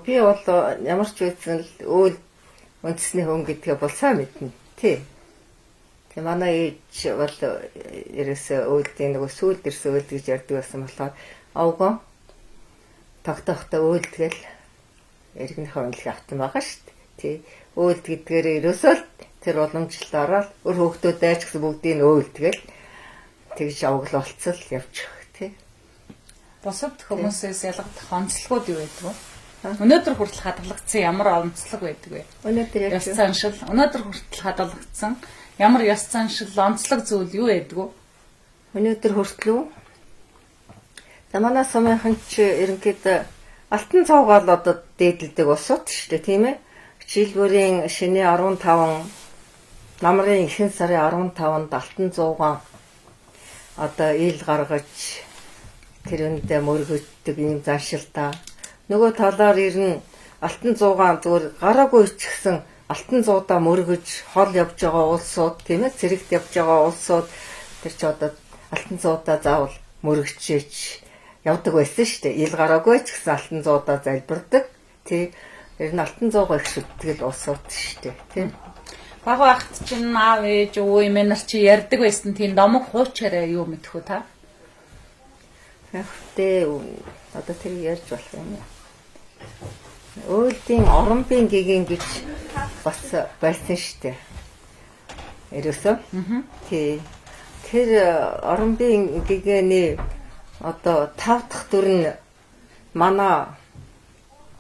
Би бол ямар ч байсан л өөл үндэсний хүн гэдгээ бол сайн мэднэ. Тий. Тэг манай ээж бол ерөөсөө өөлдийн нөгөө сүүлд ирсэн өөлд гэж ярьдаг байсан болохоор овгоо тогтоохтой өөлдгөл иргэнийхээ үнэлгээ автсан байгаа шүү дээ. Тий. Өөлд гэдгээр ерөөсөө л тэр уламжлалт ороод өр хүүхдүүдээ ч гэсэн бүгдийг өөлдгөл тэгж овоглолцол явчих тий. Бусад хүмүүсээс ялгагдах онцлогуд юу байдаг вэ? Өнөөдөр хүртэл хадгалагдсан ямар онцлог байдаг вэ? Өнөөдөр яг Ёс заншил өнөөдөр хүртэл хадгалагдсан ямар ёс заншил онцлог зүйл юу байдаг вэ? Өнөөдөр хүртэл үү? За манай сумынхан ч ерөнхийдөө алтан цовгаал одоо дээдэлдэг улсууд шүү дээ, тийм ээ. Жил бүрийн шинэ 15 намрын ихэнх сарын 15-нд алтан зуугаан одоо ил гаргаж тэрэндээ мөргөддөг ийм заншилтаа. Нөгөө талаар ер нь алтан зуугаан зүгээр гараагүй ч гэсэн алтан зуудаа мөргөж хол явж байгаа улсууд, тийм ээ, цэрэгт явж байгаа улсууд тэр чи одоо алтан зуудаа заавал мөргөчээч явдаг байсан шүү дээ. Ил гараагүй ч гэсэн алтан зуудаа залбирдаг. Тий. Ер нь алтан зуугаа их шүтгэл улсууд шүү дээ. Тий. Бага байхад чинь аав ээж өвөө эмээ нар чи ярьдаг байсан тийм домог хуучаараа юу мэдэх үү та? Яг тэ одоо тэр ярьж болох юм уу? Өөлдийн оромбын гигэн гэж бас байсан шүү дээ. Ерөөсөө. Тий. Тэр оромбын гэгэний одоо тав дахь дүр нь манай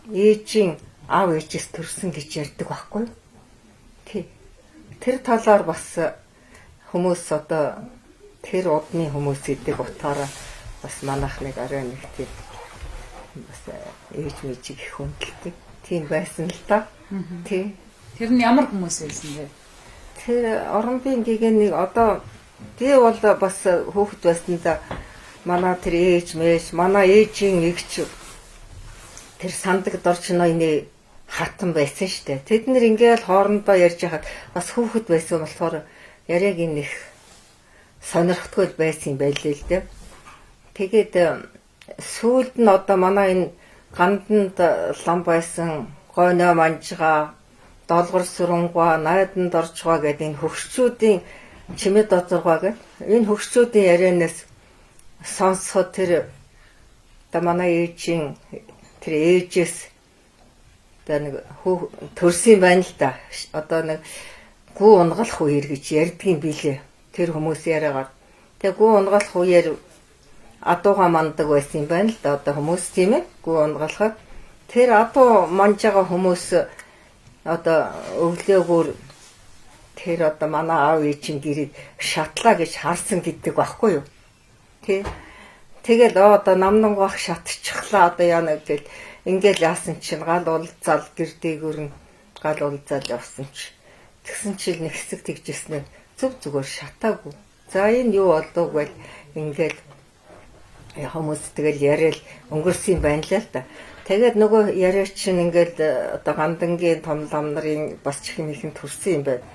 ээжийн аав ээжээс төрсэн гэж ярьдаг байхгүй юу? Тий. Тэр талаар бас хүмүүс одоо тэр удны хүмүүс гэдэг утгаараа бас манайх нэг арай нэг тийм бас ээж мэжиг их хүндэлдэг. Тийм байсан л да. Тий. Тэр нь ямар хүмүүс байсан бэ? Тэр оромбын гэгэнийг одоо би бол бас хүүхэд байсандаа манай тэр ээж мэж манай ээжийн эгч тэр сандаг дорчноны хатан байсан штэ. Тэд нэр ингээл хоорондоо ярьж хахад бас хүүхэд байсан болохоор яриаг нэг сонирхдаггүй байсан юм байлээ л дээ. Тэгээд сүүлд нь одоо манай энэ ганданд лам байсан гойно манжгаа долгор сүрэнгуа найданд оржгаа гэдэг энэ хөгшчүүдийн чимээ дозоргоо гэх энэ хөгшчүүдийн ярианаас сонсоход тэр одоо манай ээжийн тэр ээжээс одоо нэг төрсөн байна л да. Одоо нэг гүү унгалах үеэр гэж ярьдгийн билээ. Тэр хүмүүс яриагаар. Тэгээ гүү унгалах үеэр адууга манддаг байсан юм байна л да. Одоо хүмүүс тийм ээ гүү унгалахад тэр адуу манж байгаа хүмүүс одоо өглөөгөр тэр одоо манай аав ээжийн гэрийг шатлаа гэж харсан гэдэг багхгүй юу? Тий. Тэгэл одоо намнангоох шатчихлаа одоо яана гэл ингээл яасан чинь гал уулзаал гэр дээгүүр нь гал уулзаал явсан чи. Тэгсэн чил нэг хэсэг тэгжсэн зүг зүгээр шатаагүй. За энэ юу болов гэл ингээл хүмүүс тэгэл яриад өнгөрсөн юм байна л л да. Тэгээд нөгөө яриа чинь ингээл одоо гандангийн том лам нарын бас чихэн ихэн төрсөн юм байна.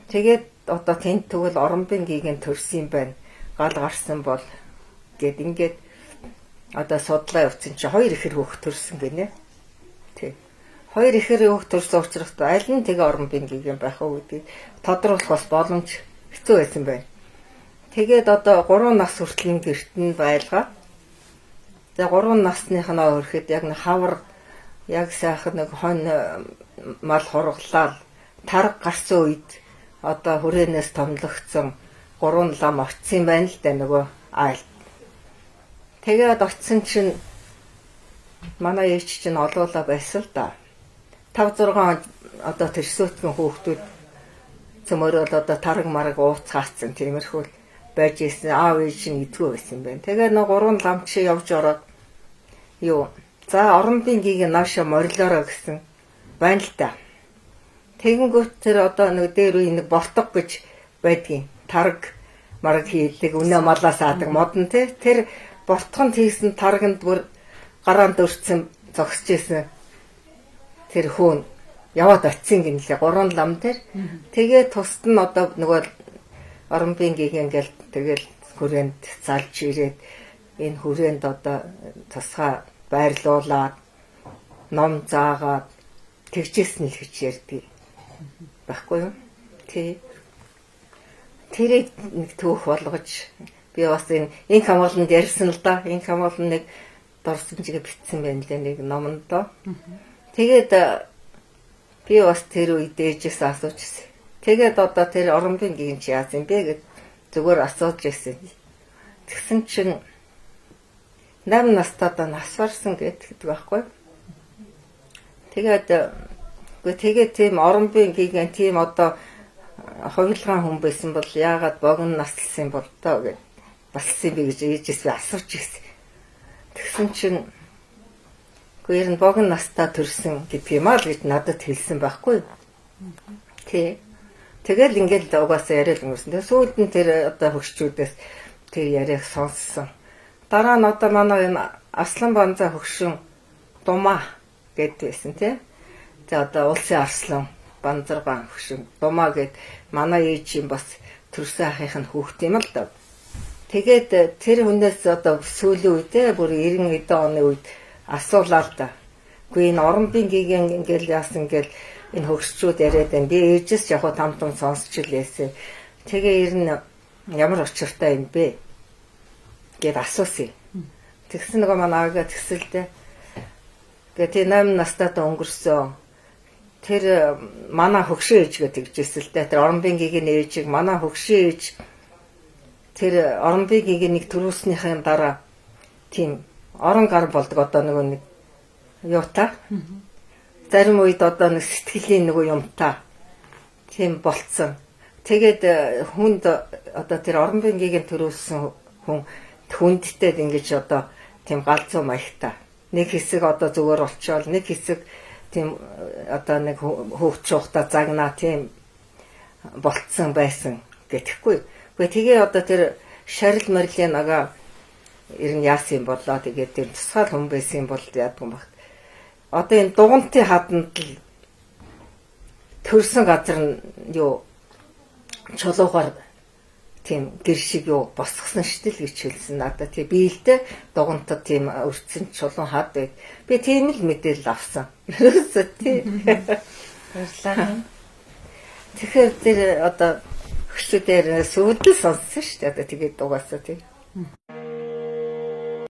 Тэгээд одоо тэнд тэгвэл оромбын гигэн төрсөн юм байна. Гал гарсан бол гэд ингээд одоо судлаа явцсан чи хоёр ихэр хөөх төрсөн гинэ. Тий. Хоёр ихэр хөөх төрсөн учраас аль нь тэгээ оромбын гигэн байх уу гэдгийг тодруулах бас боломж хэцүү байсан байна. Тэгээд одоо 3 нас хүртэл гэрт нь байлгаа. За 3 насных нь өрөхөд яг нэг хавар яг сайхан нэг хонь мал хурглаад тарга гарсан үед одоо хүрээнээс томлогдсон 3 лам очсон юм байна л да нөгөө айл. Тэгээд очсон чинь манай ээж чинь олуула байсан л да. 5 6 одоо тэр сүйтгэн хүүхдүүд цөмөрөөл одоо тараг мараг ууцгаацсан тиймэрхүү байж исэн аав ээж нь идэггүй байсан юм байна. Тэгээд нөгөө 3 лам чи явж ороод юу за оромбын гийг нааша морилоороо гэсэн байна л да. Тэгэнгүүт тэр одоо нэг дээр үе нэг бортог гэж байдгийн. Тараг мараг хийлэг үнэ малаа саадаг модон тий. Тэр бортгонд хийсэн тарагнд бүр гараанд өртсөн зогсож исэн тэр хүүн яваад очисон гинлээ. 3 лам дээр. Тэгээ тусад нь одоо нөгөө оромбын гийг ингээл тэгэл хүрээнд залж ирээд энэ хүрээнд одоо тусгай байрлуулад ном заагаад тэгжсэн л гэж ярьдаг. Баггүй юу? Тий. Тэрийг нэг түүх болгож би бас энэ хамгааланд ярьсан л да. Энэ хамгаалан нэг дурсамжигээ битсэн байна лээ нэг номондоо. Тэгээд би бас тэр үед ээжээс асууж ирсэн. Тэгээд одоо тэр оромбын гин чи яасан бэ гэд зүгээр асууж ирсэн. Тэгсэн чинь 8 настай одоо нас барсан гэдэг байхгүй. Тэгээд үгүй тэгээд тийм оромбын гигэн тийм одоо хувилгаан хүн байсан бол яагаад богино наслсан бол доо гэд баслсан бэ гэж ээжээс би асууж ирсэн. Тэгсэн чинь үгүй ер нь богино настай төрсөн гэдэг юм аа л гэж надад хэлсэн байхгүй. Тий. Тэгэл ингээл угаасаа яриад өнгөрсөн. Тэгээ сүүлд нь тэр одоо хөгшчүүдээс тэр яриаг сонссон. Дараа нь одоо манай энэ Аслан Банзаа хөгшин Думаа гэд байсан тий. За одоо улсын арслан Банзаргаан хөгшин Думаа гэд манай ээж юм бас төрсөн ахынх нь хүүхэд юм л даа. Тэгээд тэр хүнээс одоо сүүлийн үедээ бүр 90 хэдэн оны үед асуулаа л да. Үгүй энэ оромбын гигэн ингээл яасан ингээл энэ хөгшчүүд яриад байна. Би ээжээс яг там том сонсч л байсан. Тэгээ ер нь ямар учиртай юм бэ гэд асуусан. Тэгсэн нөгөө манай агаа тэгсэлдэ. Тэгээ тий 8 настай та өнгөрсөн. Тэр манай хөгшин ээж гэдэг тэгжсэн л дээ. Тэр оромбын гигийн ээжийг манай хөгшин ээж тэр оромбын гигийн нэг төрүүлснийхэн дараа тийм орон гар болдог одоо нөгөө нэг юута. Зарим үед одоо нэг сэтгэлийн нөгөө юмта тийм болцсон. Тэгээд хүнд одоо тэр оромбын гигийн төрүүлсэн хүн хүндтэй ингэж одоо тийм галзуу маягтай. Нэг хэсэг одоо зүгээр болчоол, нэг хэсэг тийм одоо нэг хөөгч шуухта загнаа тийм болцсон байсан гэтэхгүй. Гэхдээ тэгээ одоо тэр шарил марлын ага ер нь яасан юм болоо тэгээд тэр тусгаал хүн байсан юм бол яадаг юм баг. Одоо энэ дугантын хаданд л төрсэн газар нь юу чулуугаар тийм гэр шиг юу босгосон шүү дээ гэж хэлсэн надад. Тий биелдэ дугантад тийм өртсөн чулуун хад байд. Би тийм л мэдээлэл авсан. Ерөөсөө тий. Баярлалаа. Тэгэхээр тэр одоо хөшчүүдээр сүйдэл сонссон шүү дээ. Одоо тэгээд угаасаа тий.